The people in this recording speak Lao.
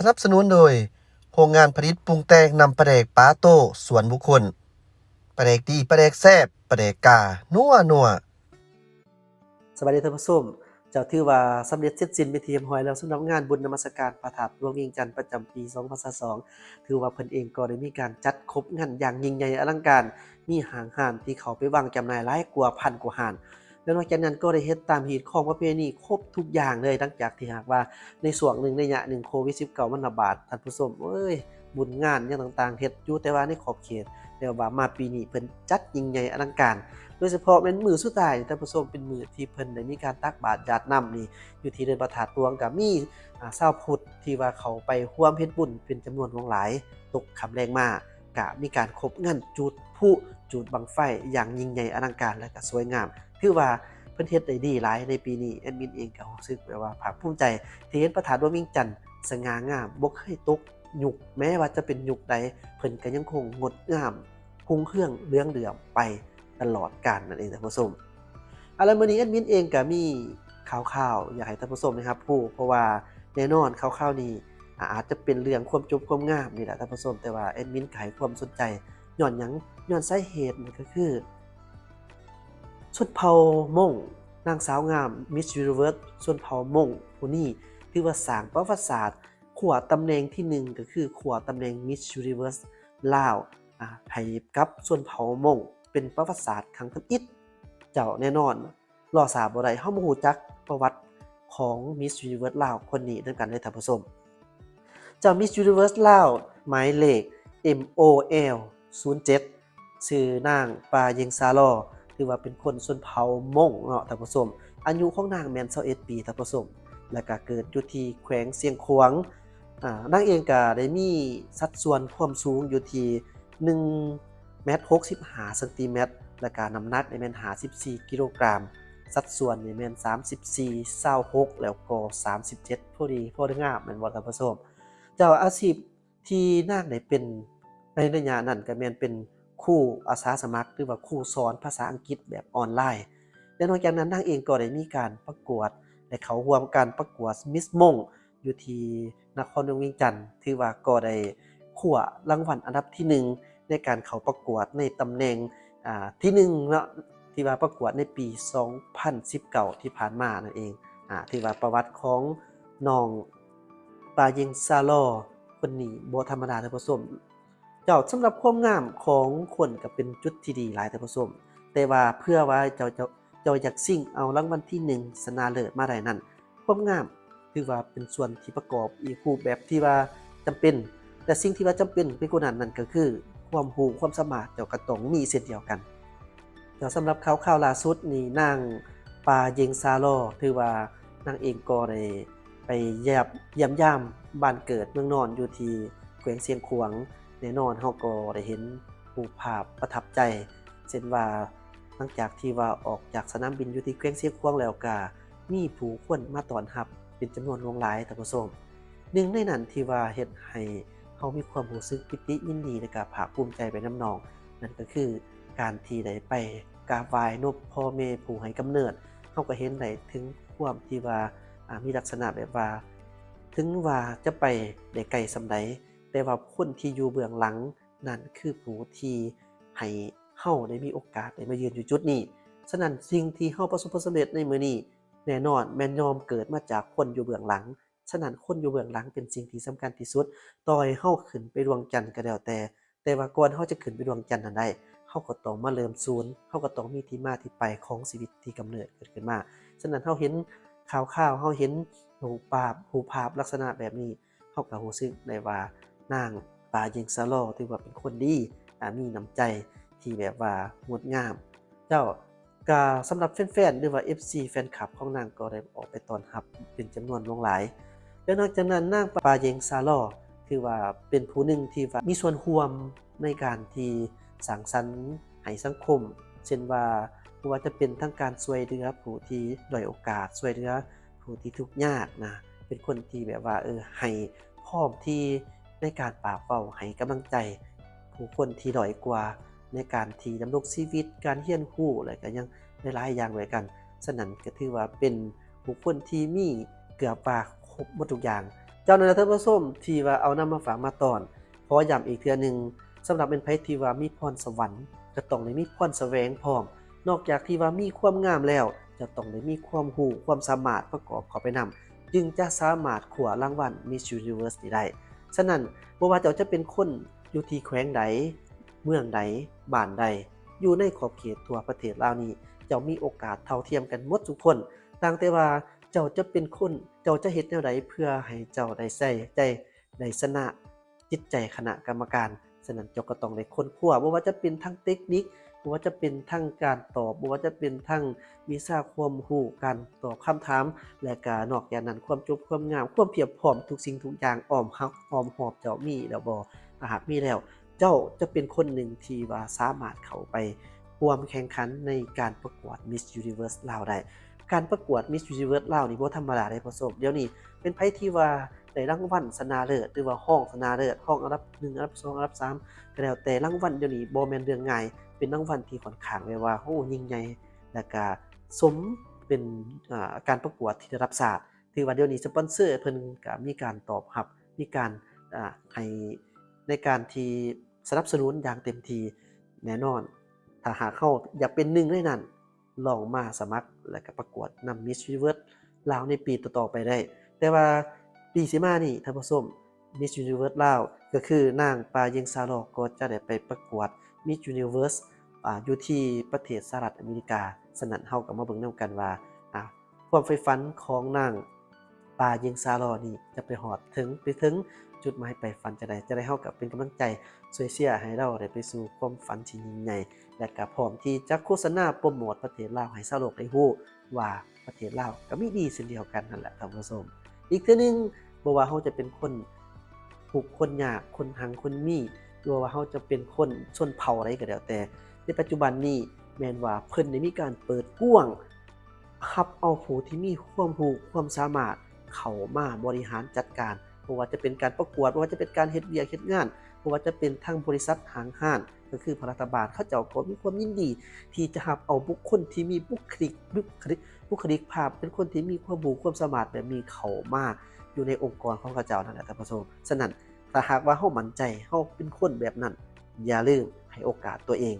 ສະໜັບສະໜູນໂດຍ ໂຮງງານຜະລິດປຸງແຕ່ງນ້ຳປາແດກປາໂຕ້ສ່ວນບຸກຄົນ. ປາແດກດີ, ປາແດກແຊບ, ປາແດກກາ ນົວໆ. ສະບາຍດີທ່ານຜູ້ຊົມ, ເຈົ້າ ຖືວ່າສຳເລັດເສັດສິ້ນເປັນທີ່ຮຽບຮ້ອຍແລ້ວ ສຳລັບງານບຸນນະມັດສະການພະທາດຫຼວງວຽງຈັນປະຈຳປີສອງພັນຊາວສອງ. ຖືວ່າເພິ່ນເອງກໍໄດ້ມີການຈັດຄົບງານຢ່າງຍິ່ງໃຫຍ່ອະລັງການ, ມີຫ້າງຮ້ານທີ່ເຂົ້າໄປວາງຈຳໜ່າຍຫຼາຍກວ່າພັນກວ່າຮ້ານ. ແລະ ນອກຈາກນັ້ນກໍໄດ້ເຮັດຕາມຮີດຄອງປະເພນີຄົບທຸກຢ່າງເລີຍ, ຫຼັງຈາກທີ່ຫາກວ່າໃນຊ່ວງໜຶ່ງໄລຍະໜຶ່ງໂຄວິດສິບເກົ້າມັນລະບາດ, ທ່ານຜູ້ຊົມເອີຍ, ບຸນງານຫຍັງຕ່າງໆເຮັດຢູ່ແຕ່ວ່າໃນຂອບເຂດ, ແຕ່ວ່າມາປີນີ້ເພິ່ນຈັດຍິ່ງໃຫຍ່ອະລັງການ, ໂດຍສະເພາະແມ່ນມື້ສຸດທ້າຍ ທ່ານຜູ້ຊົມ, ເປັນມື້ທີ່ເພິ່ນໄດ້ມີການຕັກບາດຢາດນ້ຳນີ້ ຢູ່ທີ່ເຮືອນພະທາດຫຼວງ, ກໍມີ ອາ ຊາວພຸດທີ່ວ່າເຂົ້າໄປຮ່ວມເຮັດບຸນເປັນຈຳນວນຫຼວງຫຼາຍ. ຕົກຄ່ຳແລງມາ ກະມີການຄົບງານຈູດພລຸ ຈູດບັ້ງໄຟຢ່າງຍິ່ງໃຫຍ່ອະລັງການ ແລະ ກະສວຍງາມ. ຖືວ່າເພິ່ນເຮັດໄດ້ດີຫຼາຍໃນປີນີ້. ແອດມິນເອງກໍຮູ້ສຶກແບບວ່າພາກພູມໃຈ ທີ່ເຫັນພະທາດຫຼວງວຽງຈັນສະຫງ່າງາມ, ບໍ່ເຄີຍຕົກຍຸກ, ແມ້ວ່າຈະເປັນຍຸກໃດ ເພິ່ນກໍຍັງຄົງງົດງາມຮຸ່ງເຮືອງເຫຼືອງເຫຼື້ອມໄປຕະຫຼອດການນັ້ນເອງ ທ່ານຜູ້ຊົມ. ເອົາລະ ມື້ນີ້ແອດມິນເອງກໍມີຂ່າວໆ ຢາກໃຫ້ທ່ານຜູ້ຊົມໄດ້ຮັບຮູ້, ເພາະວ່າແນ່ນອນຂ່າວໆນີ້ ອາ ອາດຈະເປັນເລື່ອງຄວາມຈົບຄວາມງາມນີ້ແຫຼະທ່ານຜູ້ຊົມ, ແຕ່ວ່າແອດມິນກໍໃຫ້ຄວາມສົນໃຈ. ຍ້ອນຫຍັງ? ຍ້ອນສາເຫດນັ້ນກໍຄື ຊົນເຜົ່າມົ້ງ, ນາງສາວງາມ Miss Universe ຊົນເຜົ່າມົ້ງຜູ້ນີ້ ຖືວ່າສ້າງປະຫວັດສາດ ຄວ້າຕຳແໜ່ງທີໜຶ່ງ ກໍຄືຄວ້າຕຳແໜ່ງ Miss Universe ລາວ ອາ ໃຫ້ກັບຊົນເຜົ່າມົ້ງ ເປັນປະຫວັດສາດຄັ້ງທຳອິດ. ເຈົ້າ ແນ່ນອນ ລໍຊ້າບໍ່ໄດ້, ເຮົາມາຮູ້ຈັກປະຫວັດຂອງ Miss Universe ລາວຄົນນີ້ນຳກັນເລີຍທ່ານຜູ້ຊົມ. ເຈົ້າ Miss Universe ລາວ ໝາຍເລກ ເອັມ ໂອ ແອລ ສູນເຈັດ ຊື່ນາງ ປາເຢງຊາລໍ, ຖືວ່າເປັນຄົນຊົນເຜົ່າມົ້ງເນາະທ່ານຜູ້ຊົມ. ອາຍຸຂອງນາງແມ່ນຊາວເອັດປີທ່ານຜູ້ຊົມ, ແລະ ກະເກີດຢູ່ທີ່ແຂວງຊຽງຂວາງ. ອາ ນາງເອງກະໄດ້ມີສັດສ່ວນຄວາມສູງຢູ່ທີ່ໜຶ່ງແມັດຫົກສິບຫ້າຊັງຕີແມັດ, ແລະກະນ້ຳໜັກນີ້ແມ່ນຫ້າສິບສີ່ກິໂລກຣາມ, ສັດສ່ວນນີ້ແມ່ນສາມສິບສີ່ ຊາວຫົກ ແລ້ວກໍສາມສິບເຈັດ ພໍດີ ພໍດີງາມ ແມ່ນບໍ່ທ່ານຜູ້ຊົມ? ເຈົ້າ ອາຊີບທີ່ນາງໄດ້ເປັນໃນໄລຍະນັ້ນກໍແມ່ນເປັນຄູອາສາສະໝັກ ຫຼືວ່າຄູສອນພາສາອັງກິດແບບອອນລາຍ. ແລະ ນອກຈາກນັ້ນນາງເອງກໍໄດ້ມີການປະກວດ ໄດ້ເຂົ້າຮ່ວມການປະກວດ Miss ມົ້ງ ຢູ່ທີ່ນະຄອນຫຼວງວຽງຈັນ, ຖືວ່າກໍໄດ້ຄວ້າລາງວັນອັນດັບທີໜຶ່ງ ໃນການເຂົ້າປະກວດໃນຕຳແໜ່ງ ອາ ທີໜຶ່ງເນາະ ທີ່ວ່າປະກວດໃນປີສອງພັນສິບເກົ້າທີ່ຜ່ານມານັ້ນເອງ. ອາ ຖືວ່າປະຫວັດຂອງນ້ອງປາເຢງຊາລໍຄົນນີ້ບໍ່ທຳມະດາເດີທ່ານຜູ້ຊົມ. ເຈົ້າ ສຳລັບຄວາມງາມຂອງຄົນກໍເປັນຈຸດທີ່ດີຫຼາຍທ່ານຜູ້ຊົມ, ແຕ່ວ່າເພື່ອວ່າເຈົ້າ ເຈົ້າ ເຈົ້າຢາກຊິງເອົາລາງວັນທີໜຶ່ງຊະນະເລີດມາໄດ້ນັ້ນ, ຄວາມງາມຖືວ່າເປັນສ່ວນທີ່ປະກອບອີກຮູບແບບທີ່ວ່າຈຳເປັນ, ແລະ ສິ່ງທີ່ວ່າຈຳເປັນໄປກວ່ານັ້ນ ນັ້ນກໍຄືຄວາມຮູ້ຄວາມສາມາດເຈົ້າກໍຕ້ອງມີເຊັ່ນດຽວກັນ. ແລ້ວສຳລັບຂ່າວຄາວລ່າສຸດນີ້ ນາງປາເຢງຊາລໍ ຖືວ່ານາງເອງກໍໄດ້ໄປຢ້ຽມ ຢ້ຽມຢາມບ້ານເກີດເມືອງນອນຢູ່ທີ່ແຂວງຊຽງຂວາງ. ແນ່ນອນເຮົາກໍໄດ້ເຫັນຮູບພາບປະທັບໃຈ ເຊັ່ນວ່າ ຫຼັງຈາກທີ່ວ່າອອກຈາກສະໜາມບິນຢູ່ທີ່ແຂວງຊຽງຂວາງແລ້ວ ກະມີຜູ້ຄົນມາຕ້ອນຮັບເປັນຈຳນວນຫຼວງຫຼາຍທ່ານຜູ້ຊົມ. ໜຶ່ງໃນນັ້ນທີ່ວ່າເຮັດໃຫ້ເຮົາມີຄວາມຮູ້ສຶກປີຕິຍິນດີ ແລະກະພາກພູມໃຈໄປນຳນ້ອງ ນັ້ນກໍຄືການທີ່ໄດ້ໄປກາບໄຫວ້ນົບພໍ່ແມ່ຜູ້ໃຫ້ກຳເນີດ. ເຮົາກໍເຫັນໄດ້ເຖິງຄວາມທີ່ວ່າ ອາ ມີລັກສະນະແບບວ່າ ເຖິງວ່າຈະໄປໄດ້ໄກສ່ຳໃດ ແຕ່ວ່າຄົນທີ່ຢູ່ເບື້ອງຫຼັງນັ້ນຄືຜູ້ທີ່ໃຫ້ເຮົາໄດ້ມີໂອກາດໄດ້ມາຢືນຢູ່ຈຸດນີ້. ສະນັ້ນ ສິ່ງທີ່ເຮົາປະສົບຜົນສຳເລັດໃນມື້ນີ້ ແນ່ນອນແມ່ນຍ້ອນເກີດມາຈາກຄົນຢູ່ເບື້ອງຫຼັງ. ສະນັ້ນ ຄົນຢູ່ເບື້ອງຫຼັງເປັນສິ່ງທີ່ສຳຄັນທີ່ສຸດ. ຕໍ່ໃຫ້ເຮົາຂຶ້ນໄປດວງຈັນກໍແລ້ວແຕ່, ແຕ່ວ່າກ່ອນເຮົາຈະຂຶ້ນໄປດວງຈັນນັ້ນໄດ້, ເຮົາກໍຕ້ອງມາເລີ່ມສູນ, ເຮົາກໍຕ້ອງມີທີ່ມາທີ່ໄປຂອງຊີວິດທີ່ກຳເນີດເກີດຂຶ້ນມາ. ສະນັ້ນ ເຮົາເຫັນຂ່າວຄາວ, ເຮົາເຫັນຮູບປາບ, ຮູບພາບລັກສະນະແບບນີ້, ເຮົາກໍຮູ້ສຶກໄດ້ວ່ານາງປາເຢັງຊາລໍ ຖືວ່າເປັນຄົນດີ, ອາ, ມີນ້ຳໃຈທີ່ແບບວ່າງົດງາມ. ເຈົ້າ, ກະສຳລັບແຟນໆ ຫຼືວ່າ ເອັຟຊີ ແຟນຄລັບຂອງນາງກໍໄດ້ອອກໄປຕ້ອນຮັບເປັນຈຳນວນຫຼວງຫຼາຍ. ແລະນອກຈາກນັ້ນ ນາງປາເຢັງຊາລໍ ຖືວ່າເປັນຜູ້ໜຶ່ງທີ່ວ່າມີສ່ວນຮ່ວມໃນການທີ່ສ້າງສັນໃຫ້ສັງຄົມ, ເຊັ່ນວ່າ ບໍ່ວ່າຈະເປັນທັງການຊ່ວຍເຫຼືອຜູ້ທີ່ດ້ອຍໂອກາດ, ຊ່ວຍເຫຼືອຜູ້ທີ່ທຸກຍາກນະ, ເປັນຄົນທີ່ແບບວ່າ ເອີ ໃຫ້ພ້ອມທີ່ໃນການປາກເວົ້າໃຫ້ກຳລັງໃຈຜູ້ຄົນທີ່ດ້ອຍກວ່າ ໃນການທີ່ດຳລົງຊີວິດ, ການຮຽນຮູ້ ແລະກະຍັງຫຼາຍໆຢ່າງດ້ວຍກັນ. ສະນັ້ນກະຖືວ່າເປັນບຸກຄົນທີ່ມີເກືອບວ່າຄົບໝົດທຸກຢ່າງ ເຈົ້ານັ້ນແຫຼະທ່ານຜູ້ຊົມ ທີ່ວ່າເອົານຳມາຝາກມາຕ້ອນ. ຂໍຢ້ຳອີກເທື່ອໜຶ່ງ, ສຳລັບແມ່ນໃຜທີ່ວ່າມີພອນສະຫວັນ ກໍຕ້ອງໄດ້ມີພອນສະແຫວງພ້ອມ. ນອກຈາກທີ່ວ່າມີຄວາມງາມແລ້ວ ຈະຕ້ອງໄດ້ມີຄວາມຮູ້ຄວາມສາມາດປະກອບເຂົ້າໄປນຳ, ຈຶ່ງຈະສາມາດຄວ້າລາງວັນ Miss Universe ນີ້ໄດ້. ສະນັ້ນ, ບໍ່ວ່າເຈົ້າຈະເປັນຄົນຢູ່ທີ່ແຂວງໃດ, ເມືອງໃດ, ບ້ານໃດ, ຢູ່ໃນຂອບເຂດທົ່ວປະເທດລາວນີ້, ເຈົ້າມີໂອກາດເທົ່າທຽມກັນໝົດທຸກຄົນ. ຕ່າງແຕ່ວ່າເຈົ້າຈະເປັນຄົນ, ເຈົ້າຈະເຮັດແນວໃດເພື່ອໃຫ້ເຈົ້າໄດ້ໃສ່ໃຈ, ໄດ້ຊະນະຈິດໃຈຄະນະກຳມະການ. ສະນັ້ນເຈົ້າກໍຕ້ອງໄດ້ຄົ້ນຄວ້າ, ບໍ່ວ່າຈະເປັນທາງເຕັກນິກ, ບໍ່ວ່າຈະເປັນທາງການຕອບ, ບໍ່ວ່າຈະເປັນທາງວິຊາຄວາມຮູ້, ການຕອບຄຳຖາມ, ແລະ ກະນອກຈາກນັ້ນ ຄວາມຈົບ, ຄວາມງາມ, ຄວາມພຽບພ້ອມ, ທຸກສິ່ງທຸກຢ່າງອ້ອມຮັບ, ອ້ອມຮອບເຈົ້າມີແລ້ວບໍ່? ຖ້າຫາກມີແລ້ວ, ເຈົ້າຈະເປັນຄົນໜຶ່ງທີ່ວ່າສາມາດເຂົ້າໄປຮ່ວມແຂ່ງຂັນໃນການປະກວດ Miss Universe ລາວໄດ້. ການປະກວດ Miss Universe ລາວນີ້ບໍ່ທຳມະດາເດ້ທ່ານຜູ້ຊົມ. ດຽວນີ້ເປັນໃຜທີ່ວ່າໄດ້ລາງວັນຊະນະເລີດ ຫຼືວ່າຮອງຊະນະເລີດ, ຮອງອັນດັບໜຶ່ງ, ອັນດັບສອງ, ອັນດັບສາມ ກໍແລ້ວແຕ່, ລາງວັນດຽວນີ້ບໍ່ແມ່ນເລື່ອງງ່າຍ, ເປັນລາງວັນທີ່ຂ້ອນຂ້າງແບບວ່າ ໂອ້ ຍິ່ງໃຫຍ່ ແລະກະສົມເປັນ ອາ ການປະກວດທີ່ລະດັບຊາດ. ຖືວ່າດຽວນີ້ສະປອນເຊີເພິ່ນກະມີການຕອບຮັບ, ມີການ ອາ ໃຫ້ໃນການທີ່ສະໜັບສະໜູນຢ່າງເຕັມທີ່. ແນ່ນອນ, ຖ້າຫາກເຮົາຢາກເປັນໜຶ່ງໃນນັ້ນ, ລອງມາສະໝັກ ແລະກະປະກວດນຳ Miss Universe ລາວໃນປີຕໍ່ໆໄປໄດ້. ແຕ່ວ່າປີຊິມານີ້, ທ່ານຜູ້ຊົມ, Miss Universe ລາວ ກໍຄືນາງປາເຢັງ ຊາລໍ ກໍຈະໄດ້ໄປປະກວດ Miss Universe ອາ ຢູ່ທີ່ປະເທດສະຫະລັດອາເມລິກາ. ສະນັ້ນເຮົາກໍມາເບິ່ງນຳກັນວ່າ ອາ ຄວາມໃຝ່ຝັນຂອງນາງປາເຢັງ ຊາລໍ ນີ້ຈະໄປຮອດເຖິງ ໄປເຖິງຈຸດໝາຍປາຍຝັນຈັ່ງໃດ. ຈັ່ງໃດເຮົາກໍເປັນກຳລັງໃຈຊ່ວຍເຊຍໃຫ້ລາວໄດ້ໄປສູ່ຄວາມຝັນທີ່ຍິ່ງໃຫຍ່ ແລະກໍພ້ອມທີ່ຈະໂຄສະນາໂປຣໂມດປະເທດລາວໃຫ້ຊາວໂລກໄດ້ຮູ້ວ່າ ປະເທດລາວກໍມີດີເຊັ່ນດຽວກັນຫັ້ນແຫຼະທ່ານຜູ້ຊົມ. ອີກເທື່ອໜຶ່ງ, ບໍ່ວ່າເຮົາຈະເປັນຄົນທຸກຄົນຍາກ, ຄົນຮັ່ງຄົນມີ, ຫຼືວ່າເຮົາຈະເປັນຄົນຊົນເຜົ່າໃດກໍແລ້ວແຕ່, ໃນປັດຈຸບັນນີ້ແມ່ນວ່າເພິ່ນໄດ້ມີການເປີດກວ້າງ ຮັບເອົາຜູ້ທີ່ມີຄວາມຮູ້ຄວາມສາມາດເຂົ້າມາບໍລິຫານຈັດການ, ບໍ່ວ່າຈະເປັນການປະກວດ, ບໍ່ວ່າຈະເປັນການເຮັດວຽກເຮັດງານ, ບໍ່ວ່າຈະເປັນທາງບໍລິສັດຫ້າງຮ້ານ, ກໍຄືພາກລັດຖະບານ ເຂົາເຈົ້າກໍມີຄວາມຍິນດີທີ່ຈະຮັບເອົາບຸກຄົນທີ່ມີບຸກຄະລິກ, ບຸກຄະລິກ, ບຸກຄະລິກພາບ ເປັນຄົນທີ່ມີຄວາມຮູ້ຄວາມສາມາດແບບນີ້ເຂົ້າມາຢູ່ໃນອົງກອນຂອງເຂົາເຈົ້ານັ້ນແຫຼະທ່ານຜູ້ຊົມ. ສະນັ້ນ ຖ້າຫາກວ່າເຮົາໝັ້ນໃຈ ເຮົາເປັນຄົນແບບນັ້ນ, ຢ່າລືມໃຫ້ໂອກາດຕົວເອງ